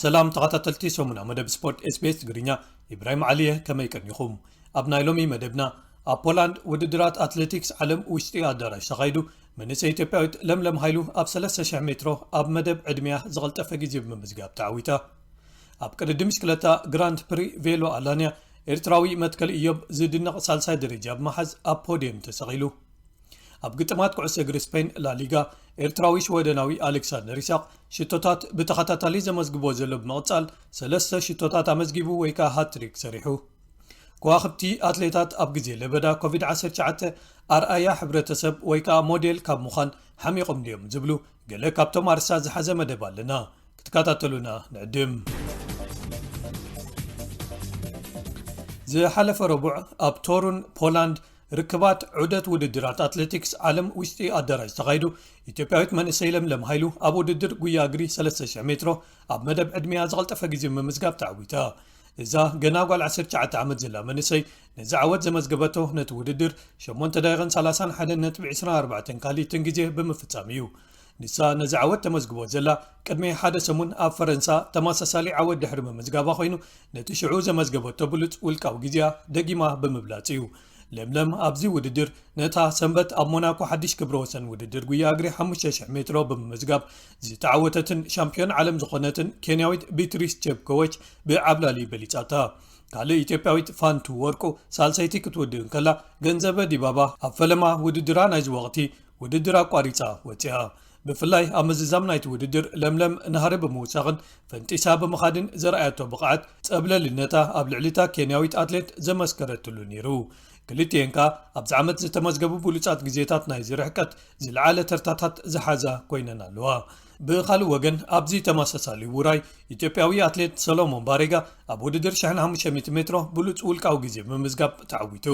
ሰላም ተኸታተልቲ ሰሙና መደብ ስፖርት ኤስቢኤስ ትግርኛ፣ ኢብራሂም ዓሊየ፣ ከመይ ቀኒኹም? ኣብ ናይ ሎሚ መደብና፣ ኣብ ፖላንድ ውድድራት ኣትሌቲክስ ዓለም ውሽጢ ኣዳራሽ ተኻይዱ፣ መንእሰይ ኢትዮጵያዊት ለምለም ሃይሉ ኣብ ሰለስተ ሽሕ ሜትሮ ኣብ መደብ ዕድሚያ ዝቐልጠፈ ግዜ ብምምዝጋብ ተዓዊታ። ኣብ ቅድድም ብሽክለታ ግራንድ ፕሪ ቬሎ ኣላንያ፣ ኤርትራዊ መትከል ኢዮብ ዝድነቕ ሳልሳይ ደረጃ ብምሓዝ ኣብ ፖድየም ተሰቒሉ። ኣብ ግጥማት ኩዕሶ እግሪ ስፔን ላሊጋ፣ ኤርትራዊ ሽወደናዊ ኣሌክሳንደር ኢሳቕ ሽቶታት ብተኸታታሊ ዘመዝግቦ ዘሎ ብምቕጻል፣ ሰለስተ ሽቶታት ኣመዝጊቡ ወይ ከኣ ሃትሪክ ሰሪሑ። ከዋኽብቲ ኣትሌታት ኣብ ግዜ ለበዳ ኮቪድ ዓሰርተ ትሽዓተ ኣርኣያ ሕብረተሰብ ወይ ከኣ ሞዴል ካብ ምዃን ሓሚቖም ድዮም ዝብሉ ገለ ካብቶም ኣርእስታት ዝሓዘ መደብ ኣለና። ክትከታተሉና ንዕድም። ዝሓለፈ ረቡዕ ኣብ ቶሩን ፖላንድ ርክባት ዑደት ውድድራት ኣትሌቲክስ ዓለም ውሽጢ ኣዳራሽ ተኻይዱ፣ ኢትዮጵያዊት መንእሰይ ለምለም ሃይሉ ኣብ ውድድር ጉያ እግሪ ሰለስተ ሽሕ ሜትሮ ኣብ መደብ ዕድሚኣ ዝቐልጠፈ ግዜ ምምዝጋብ ተዓዊታ። እዛ ገና ጓል ዓሰርተ ትሽዓተ ዓመት ዘላ መንእሰይ ነዚ ዓወት ዘመዝገበቶ ነቲ ውድድር ሸሞንተ ደቂቕን ሰላሳን ሓደን ነጥቢ ዕስራን ኣርባዕተን ካልኢትን ግዜ ብምፍጻም እዩ። ንሳ ነዚ ዓወት ተመዝግቦ ዘላ ቅድሚ ሓደ ሰሙን ኣብ ፈረንሳ ተመሳሳሊ ዓወት ድሕሪ ምምዝጋባ ኮይኑ፣ ነቲ ሽዑ ዘመዝገበቶ ብሉጽ ውልቃዊ ግዜኣ ደጊማ ብምብላጽ እዩ። ለምለም ኣብዚ ውድድር ነታ ሰንበት ኣብ ሞናኮ ሓድሽ ክብረ ወሰን ውድድር ጉያ እግሪ ሓሙሽተ ሽሕ ሜትሮ ብምምዝጋብ ዝተዓወተትን ሻምፒዮን ዓለም ዝኾነትን ኬንያዊት ቢትሪስ ቼፕኮዎች ብዓብላሊ በሊጻታ። ካልእ ኢትዮጵያዊት ፋንቱ ወርቁ ሳልሰይቲ ክትውድእ እንከላ፣ ገንዘበ ዲባባ ኣብ ፈለማ ውድድራ ናይዚ ወቕቲ ውድድር ኣቋሪጻ ወጺኣ። ብፍላይ ኣብ ምዝዛም ናይቲ ውድድር ለምለም ናህሪ ብምውሳኽን ፈንጢሳ ብምኻድን ዘርኣያቶ ብቕዓት ጸብለልነታ ኣብ ልዕሊታ ኬንያዊት ኣትሌት ዘመስከረትሉ ነይሩ። ክልቲኤን ከኣ ኣብዚ ዓመት ዝተመዝገቡ ብሉጻት ግዜታት ናይዚ ርሕቀት ዝለዓለ ተርታታት ዝሓዛ ኮይነን ኣለዋ። ብኻልእ ወገን፣ ኣብዚ ተመሳሳሊ ውራይ፣ ኢትዮጵያዊ ኣትሌት ሰሎሞን ባሬጋ ኣብ ውድድር ሽሕን ሓሙሽተ ሚእቲ ሜትሮ ብሉጽ ውልቃዊ ግዜ ብምምዝጋብ ተዓዊቱ።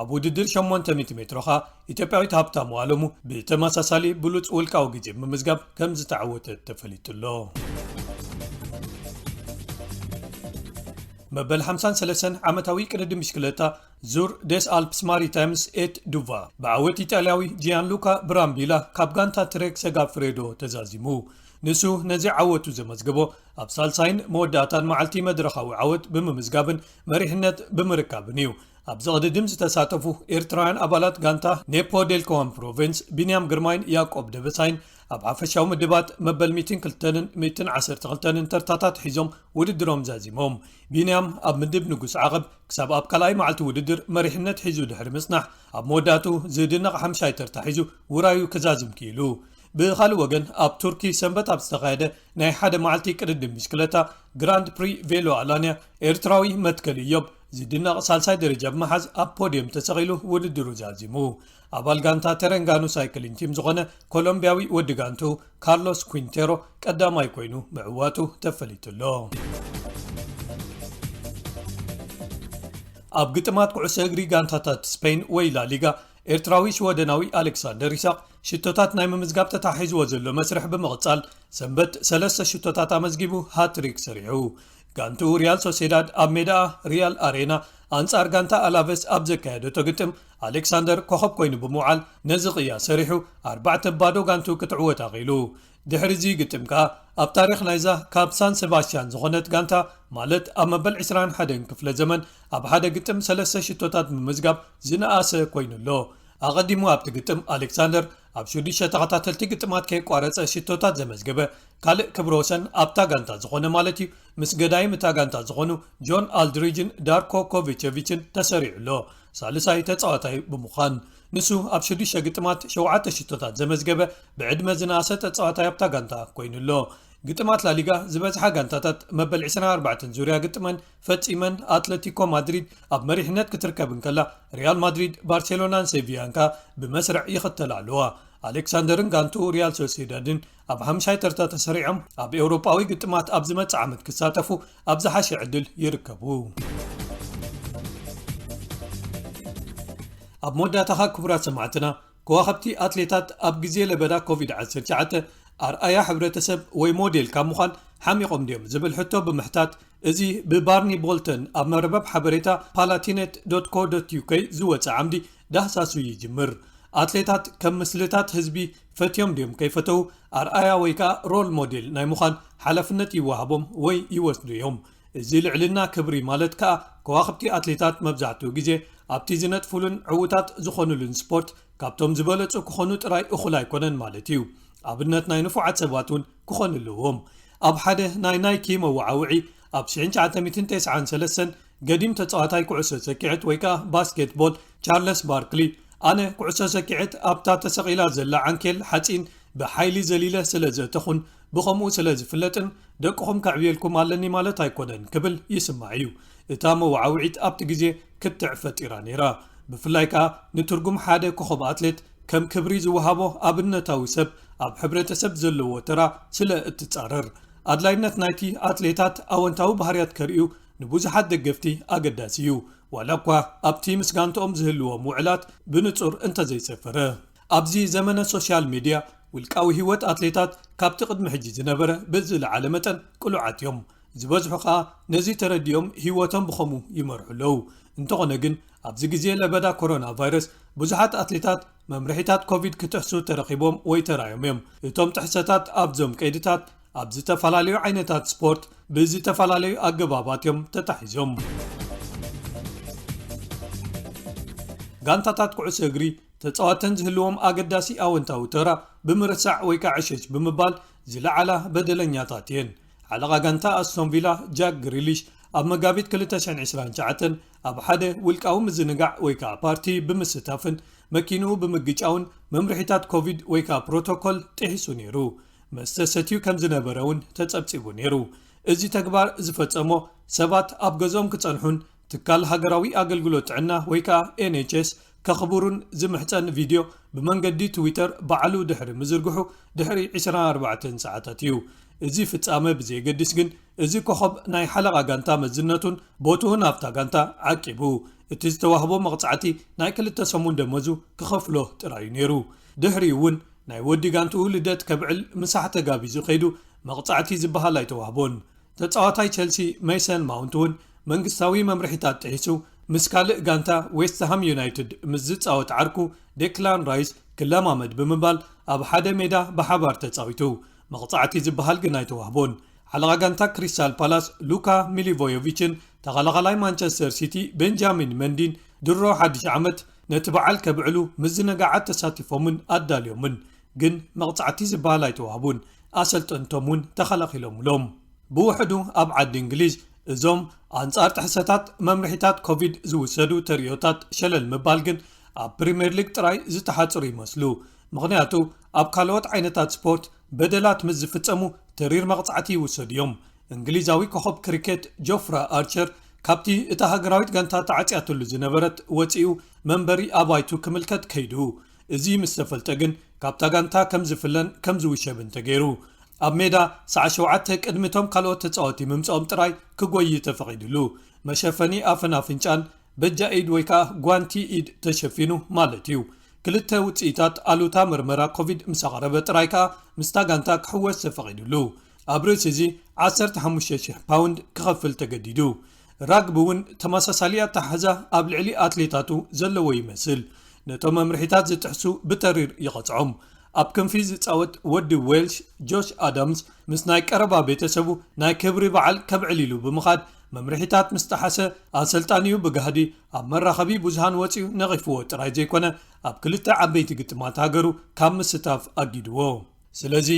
ኣብ ውድድር ሸሞንተ ሚእቲ ሜትሮ ኸኣ ኢትዮጵያዊት ሃብታሙ ኣለሙ ብተመሳሳሊ ብሉጽ ውልቃዊ ግዜ ብምምዝጋብ ከም ዝተዓወተት ተፈሊጡ ኣሎ። መበል ሓምሳን ሰለስተን ዓመታዊ ቅድድም ብሽክለታ ዙር ደስ ኣልፕስ ማሪታይምስ ኤት ዱቫ ብዓወት ኢጣልያዊ ጂያንሉካ ብራምቢላ ካብ ጋንታ ትሬክ ሰጋፍሬዶ ተዛዚሙ። ንሱ ነዚ ዓወቱ ዘመዝገቦ ኣብ ሳልሳይን መወዳእታን መዓልቲ መድረኻዊ ዓወት ብምምዝጋብን መሪሕነት ብምርካብን እዩ። ኣብዚ ቅድድም ዝተሳተፉ ኤርትራውያን ኣባላት ጋንታ ኔፖ ዴልኮዋን ፕሮቪንስ ቢንያም ግርማይን ያዕቆብ ደበሳይን ኣብ ሓፈሻዊ ምድባት መበል ሚእትን ክልተን ሚእትን ዓሰርተ ክልተን ተርታታት ሒዞም ውድድሮም ዛዚሞም። ቢንያም ኣብ ምድብ ንጉስ ዓቐብ ክሳብ ኣብ ካልኣይ መዓልቲ ውድድር መሪሕነት ሒዙ ድሕሪ ምጽናሕ፣ ኣብ መወዳእቱ ዝድነቕ ሓምሻይ ተርታ ሒዙ ውራዩ ክዛዝም ክኢሉ። ብኻልእ ወገን፣ ኣብ ቱርኪ ሰንበት ኣብ ዝተኻየደ ናይ ሓደ መዓልቲ ቅድድም ብሽክለታ ግራንድ ፕሪ ቬሎ ኣላንያ፣ ኤርትራዊ መትከል ኢዮብ ዝድነቕ ሳልሳይ ደረጃ ብምሓዝ ኣብ ፖድየም ተሰቒሉ ውድድሩ ዛዚሙ። ኣባል ጋንታ ተረንጋኑ ሳይክሊን ቲም ዝኾነ ኮሎምቢያዊ ወዲ ጋንቱ ካርሎስ ኩንቴሮ ቀዳማይ ኮይኑ ምዕዋቱ ተፈሊጡ ኣሎ። ኣብ ግጥማት ኩዕሶ እግሪ ጋንታታት ስፔን ወይ ላሊጋ፣ ኤርትራዊ ሽወደናዊ ኣሌክሳንደር ኢሳቕ ሽቶታት ናይ ምምዝጋብ ተታሒዝዎ ዘሎ መስርሕ ብምቕጻል፣ ሰንበት ሰለስተ ሽቶታት ኣመዝጊቡ ሃትሪክ ሰሪሑ። ጋንትኡ ሪያል ሶሴዳድ ኣብ ሜዳኣ ሪያል ኣሬና ኣንጻር ጋንታ ኣላቨስ ኣብ ዘካየደቶ ግጥም፣ ኣሌክሳንደር ኮኸብ ኮይኑ ብምውዓል ነዚ ቅያ ሰሪሑ ኣርባዕተ ባዶ ጋንትኡ ክትዕወት ኣኽኢሉ። ድሕሪ እዚ ግጥም ከኣ ኣብ ታሪኽ ናይዛ ካብ ሳን ሴባስቲያን ዝኾነት ጋንታ፣ ማለት ኣብ መበል ዕስራን ሓደን ክፍለ ዘመን ኣብ ሓደ ግጥም ሰለስተ ሽቶታት ምምዝጋብ ዝነኣሰ ኮይኑ ኣሎ። ኣቐዲሙ ኣብቲ ግጥም ኣሌክሳንደር ኣብ ሽዱሽተ ተኸታተልቲ ግጥማት ከየቋረጸ ሽቶታት ዘመዝገበ ካልእ ክብረ ወሰን ኣብታ ጋንታ ዝኾነ ማለት እዩ፣ ምስ ገዳይም እታ ጋንታ ዝኾኑ ጆን ኣልድሪጅን ዳርኮ ኮቪቸቪችን ተሰሪዑ ኣሎ። ሳልሳይ ተጻዋታይ ብምዃን፣ ንሱ ኣብ ሽዱሽተ ግጥማት ሸውዓተ ሽቶታት ዘመዝገበ ብዕድመ ዝነኣሰ ተጻዋታይ ኣብታ ጋንታ ኮይኑ ኣሎ። ግጥማት ላሊጋ ዝበዝሓ ጋንታታት መበል ዕስራን ኣርባዕተን ዙርያ ግጥመን ፈጺመን፣ ኣትለቲኮ ማድሪድ ኣብ መሪሕነት ክትርከብ እንከላ፣ ሪያል ማድሪድ፣ ባርሴሎናን ሴቪያን ከኣ ብመስርዕ ይኽተላ ኣለዋ። ኣሌክሳንደርን ጋንትኡ ሪያል ሶሲዳድን ኣብ ሓምሻይ ተርታ ተሰሪዖም፣ ኣብ ኤውሮጳዊ ግጥማት ኣብ ዝመጽእ ዓመት ክሳተፉ ኣብ ዝሓሸ ዕድል ይርከቡ። ኣብ መወዳእታኻ ክቡራት ሰማዕትና፣ ከዋኽብቲ ኣትሌታት ኣብ ግዜ ለበዳ ኮቪድ ዓሰርተ ትሽዓተ ኣርኣያ ሕብረተሰብ ወይ ሞዴል ካብ ምዃን ሓሚቖም ድዮም ዝብል ሕቶ ብምሕታት፣ እዚ ብባርኒ ቦልተን ኣብ መርበብ ሓበሬታ ፓላቲኔት ዶት ኮ ዶት ዩ ከይ ዝወጸ ዓምዲ ዳህሳሱ ይጅምር። ኣትሌታት ከም ምስልታት ህዝቢ ፈትዮም ድዮም ከይፈተው ኣርኣያ ወይ ከኣ ሮል ሞዴል ናይ ምዃን ሓላፍነት ይወሃቦም ወይ ይወስዱ እዮም። እዚ ልዕልና ክብሪ ማለት ከኣ ከዋኽብቲ ኣትሌታት መብዛሕትኡ ግዜ ኣብቲ ዝነጥፉሉን ዕዉታት ዝኾኑሉን ስፖርት ካብቶም ዝበለጹ ክኾኑ ጥራይ እኹል ኣይኮነን ማለት እዩ። ኣብነት ናይ ንፉዓት ሰባት እውን ክኾኑ ኣለዎም። ኣብ ሓደ ናይ ናይኪ መወዓውዒ ኣብ ሽሕን ትሽዓተ ሚእትን ተስዓን ሰለስተን ገዲም ተጻዋታይ ኩዕሶ ሰኪዐት ወይ ከኣ ባስኬትቦል ቻርለስ ባርክሊ፣ ኣነ ኩዕሶ ሰኪዐት ኣብታ ተሰቒላ ዘላ ዓንኬል ሓጺን ብሓይሊ ዘሊለ ስለ ዘእተኹን ብኸምኡ ስለ ዝፍለጥን ደቅኹም ከዕብየልኩም ኣለኒ ማለት ኣይኮነን ክብል ይስማዕ እዩ። እታ መወዓውዒት ኣብቲ ግዜ ክትዕ ፈጢራ ነይራ። ብፍላይ ከኣ ንትርጉም ሓደ ኮኸብ ኣትሌት ከም ክብሪ ዝወሃቦ ኣብነታዊ ሰብ ኣብ ሕብረተሰብ ዘለዎ ተራ ስለ እትጻረር፣ ኣድላይነት ናይቲ ኣትሌታት ኣወንታዊ ባህርያት ከርእዩ ንብዙሓት ደገፍቲ ኣገዳሲ እዩ፣ ዋላ እኳ ኣብቲ ምስ ጋንትኦም ዝህልዎም ውዕላት ብንጹር እንተዘይሰፈረ። ኣብዚ ዘመነ ሶሻል ሚድያ፣ ውልቃዊ ህይወት ኣትሌታት ካብቲ ቅድሚ ሕጂ ዝነበረ ብዝለዓለ መጠን ቅሉዓት እዮም። ዝበዝሑ ከኣ ነዚ ተረዲኦም ህይወቶም ብኸምኡ ይመርሑ ኣለዉ። እንተኾነ ግን፣ ኣብዚ ግዜ ለበዳ ኮሮና ቫይረስ ብዙሓት ኣትሌታት መምርሒታት ኮቪድ ክጥሕሱ ተረኺቦም ወይ ተራእዮም እዮም። እቶም ጥሕሰታት ኣብዞም ቀይድታት ኣብ ዝተፈላለዩ ዓይነታት ስፖርት ብዝተፈላለዩ ኣገባባት እዮም ተታሒዞም። ጋንታታት ኩዕሶ እግሪ ተጻዋተን ዝህልዎም ኣገዳሲ ኣወንታዊ ተራ ብምርሳዕ ወይ ከዓ ዕሸሽ ብምባል ዝለዓላ በደለኛታት እየን። ሓለቓ ጋንታ ኣስቶን ቪላ ጃክ ግሪሊሽ ኣብ መጋቢት ክልተ ሽሕን ዕስራን ትሽዓተን ኣብ ሓደ ውልቃዊ ምዝንጋዕ ወይ ከዓ ፓርቲ ብምስታፍን መኪንኡ ብምግጫውን መምርሒታት ኮቪድ ወይ ከዓ ፕሮቶኮል ጥሒሱ ነይሩ። መስተ ሰትዩ ከም ዝነበረ እውን ተጸብጺቡ ነይሩ። እዚ ተግባር ዝፈጸሞ ሰባት ኣብ ገዝኦም ክጸንሑን ትካል ሃገራዊ ኣገልግሎት ጥዕና ወይ ከዓ ኤን ኤች ኤስ ከኽብሩን ዝምሕጸን ቪድዮ ብመንገዲ ትዊተር ባዕሉ ድሕሪ ምዝርግሑ ድሕሪ ዕስራን ኣርባዕተን ሰዓታት እዩ። እዚ ፍጻመ ብዘየገድስ ግን፣ እዚ ኮኸብ ናይ ሓለቓ ጋንታ መዝነቱን ቦትኡን ኣብታ ጋንታ ዓቂቡ። እቲ ዝተዋህቦ መቕጻዕቲ ናይ ክልተ ሰሙን ደመዙ ክኸፍሎ ጥራይ እዩ ነይሩ። ድሕሪኡ እውን ናይ ወዲ ጋንትኡ ልደት ከብዕል ምሳሕ ተጋቢዙ ከይዱ መቕጻዕቲ ዝበሃል ኣይተዋህቦን። ተጻዋታይ ቸልሲ ሜሰን ማውንት እውን መንግስታዊ መምርሒታት ጥሒሱ ምስ ካልእ ጋንታ ዌስትሃም ዩናይትድ ምስ ዝጻወት ዓርኩ ዴክላን ራይስ ክለማመድ ብምባል ኣብ ሓደ ሜዳ ብሓባር ተጻዊቱ። መቕጻዕቲ ዝበሃል ግን ኣይተዋህቦን። ሓለቓ ጋንታ ክሪስታል ፓላስ ሉካ ሚሊቮዮቪችን ተኸላኻላይ ማንቸስተር ሲቲ ቤንጃሚን መንዲን ድሮ ሓድሽ ዓመት ነቲ በዓል ከብዕሉ ምዝንጋዓት ተሳቲፎምን ኣዳልዮምን፣ ግን መቕጻዕቲ ዝበሃል ኣይተዋህቡን። ኣሰልጠንቶም እውን ተኸላኺሎምሎም። ብውሕዱ ኣብ ዓዲ እንግሊዝ እዞም ኣንጻር ጥሕሰታት መምርሒታት ኮቪድ ዝውሰዱ ተርእዮታት ሸለል ምባል ግን ኣብ ፕሪምየር ሊግ ጥራይ ዝተሓጽሩ ይመስሉ። ምኽንያቱ ኣብ ካልኦት ዓይነታት ስፖርት በደላት ምስ ዝፍጸሙ ተሪር መቕጻዕቲ ይውሰዱ እዮም። እንግሊዛዊ ኮኸብ ክሪኬት ጆፍራ ኣርቸር ካብቲ እታ ሃገራዊት ጋንታ ተዓጽያትሉ ዝነበረት ወጺኡ መንበሪ ኣባይቱ ክምልከት ከይዱ። እዚ ምስ ተፈልጠ ግን ካብታ ጋንታ ከም ዝፍለን ከም ዝውሸብን ተገይሩ። ኣብ ሜዳ ሰዓት ሸውዓተ ቅድሚ እቶም ካልኦት ተጻወቲ ምምጽኦም ጥራይ ክጎይ ተፈቒድሉ። መሸፈኒ ኣፍን ኣፍንጫን በጃ ኢድ ወይ ከኣ ጓንቲ ኢድ ተሸፊኑ ማለት እዩ። ክልተ ውጽኢታት ኣሉታ መርመራ ኮቪድ ምስ ኣቕረበ ጥራይ ከኣ ምስታ ጋንታ ክሕወስ ተፈቒድሉ። ኣብ ርእሲ እዚ ዓሰርተ ሓሙሽተ ሽሕ ፓውንድ ክኸፍል ተገዲዱ። ራግቢ እውን ተመሳሳሊ ኣተሓሕዛ ኣብ ልዕሊ ኣትሌታቱ ዘለዎ ይመስል። ነቶም መምርሒታት ዝጥሕሱ ብተሪር ይቐጽዖም። ኣብ ክንፊ ዝጻወት ወዲ ዌልሽ ጆሽ ኣዳምስ ምስ ናይ ቀረባ ቤተሰቡ ናይ ክብሪ በዓል ከብዕል ኢሉ ብምኻድ መምርሒታት ምስ ጠሓሰ ኣሰልጣኒኡ ብጋህዲ ኣብ መራኸቢ ብዙሃን ወጺኡ ነቒፍዎ ጥራይ ዘይኮነ ኣብ ክልተ ዓበይቲ ግጥማት ሃገሩ ካብ ምስታፍ ኣጊድዎ። ስለዚ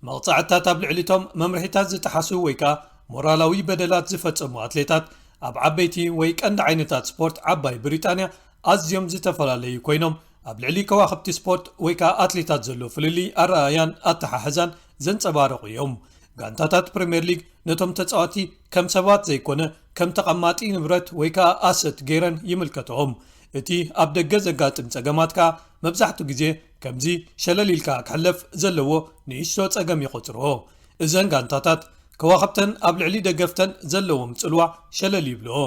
መቕጻዕትታት ኣብ ልዕሊቶም መምርሒታት ዝጠሓሱ ወይ ከኣ ሞራላዊ በደላት ዝፈጸሙ ኣትሌታት ኣብ ዓበይቲ ወይ ቀንዲ ዓይነታት ስፖርት ዓባይ ብሪጣንያ ኣዝዮም ዝተፈላለዩ ኮይኖም ኣብ ልዕሊ ከዋኽብቲ ስፖርት ወይ ከኣ ኣትሌታት ዘሎ ፍልልይ ኣረኣእያን ኣተሓሕዛን ዘንጸባረቑ እዮም። ጋንታታት ፕሪምየር ሊግ ነቶም ተጻዋቲ ከም ሰባት ዘይኮነ ከም ተቐማጢ ንብረት ወይ ከኣ ኣሰት ገይረን ይምልከተኦም። እቲ ኣብ ደገ ዘጋጥም ጸገማት ከኣ መብዛሕትኡ ግዜ ከምዚ ሸለል ኢልካ ክሕለፍ ዘለዎ ንእሽቶ ጸገም ይቖጽርኦ። እዘን ጋንታታት ከዋኽብተን ኣብ ልዕሊ ደገፍተን ዘለዎም ጽልዋ ሸለል ይብልኦ።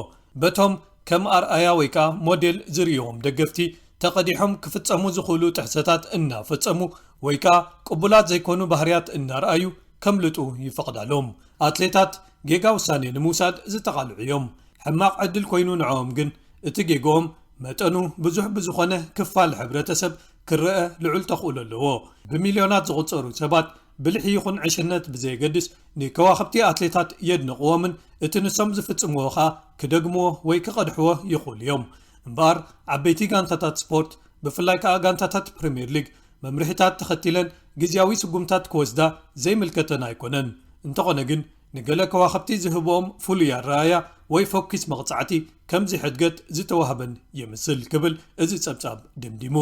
በቶም ከም ኣርኣያ ወይ ከኣ ሞዴል ዝርእይዎም ደገፍቲ ተቐዲሖም ክፍጸሙ ዝኽእሉ ጥሕሰታት እናፈጸሙ ወይ ከኣ ቅቡላት ዘይኮኑ ባህርያት እናረኣዩ ከምልጡ ይፈቕዳሎም። ኣትሌታት ጌጋ ውሳኔ ንምውሳድ ዝተቓልዑ እዮም። ሕማቕ ዕድል ኮይኑ ንዕኦም ግን እቲ ጌግኦም መጠኑ ብዙሕ ብዝኾነ ክፋል ሕብረተሰብ ክረአ ልዑል ተኽእሎ ኣለዎ። ብሚልዮናት ዝቑጸሩ ሰባት ብልሒ ይኹን ዕሽነት ብዘየገድስ ንከዋኽብቲ ኣትሌታት የድንቕዎምን እቲ ንሶም ዝፍጽምዎ ኸኣ ክደግምዎ ወይ ክቐድሕዎ ይኽእሉ እዮም። እምበኣር ዓበይቲ ጋንታታት ስፖርት ብፍላይ ከኣ ጋንታታት ፕሪምየር ሊግ መምርሒታት ተኸቲለን ግዝያዊ ስጉምታት ክወስዳ ዘይምልከተን ኣይኮነን። እንተኾነ ግን ንገለ ከዋኽብቲ ዝህብኦም ፍሉይ ኣረኣያ ወይ ፈኲስ መቕጻዕቲ ከምዚ ሕድገት ዝተዋህበን ይምስል ክብል እዚ ጸብጻብ ደምዲሙ።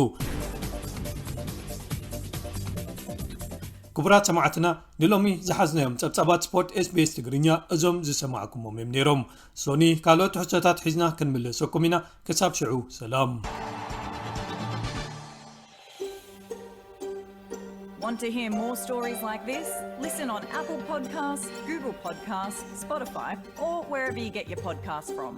ክቡራት ሰማዕትና ንሎሚ ዝሓዝናዮም ጸብጻባት ስፖርት SBS ትግርኛ እዞም ዝሰማዕኩሞም እዮም ነይሮም። ሶኒ ካልኦት ትሕዝቶታት ሒዝና ክንምለሰኩም ኢና። ክሳብ ሽዑ ሰላም። Want to hear more stories like this? Listen on Apple Podcasts, Google Podcasts, Spotify, or wherever you get your podcasts from.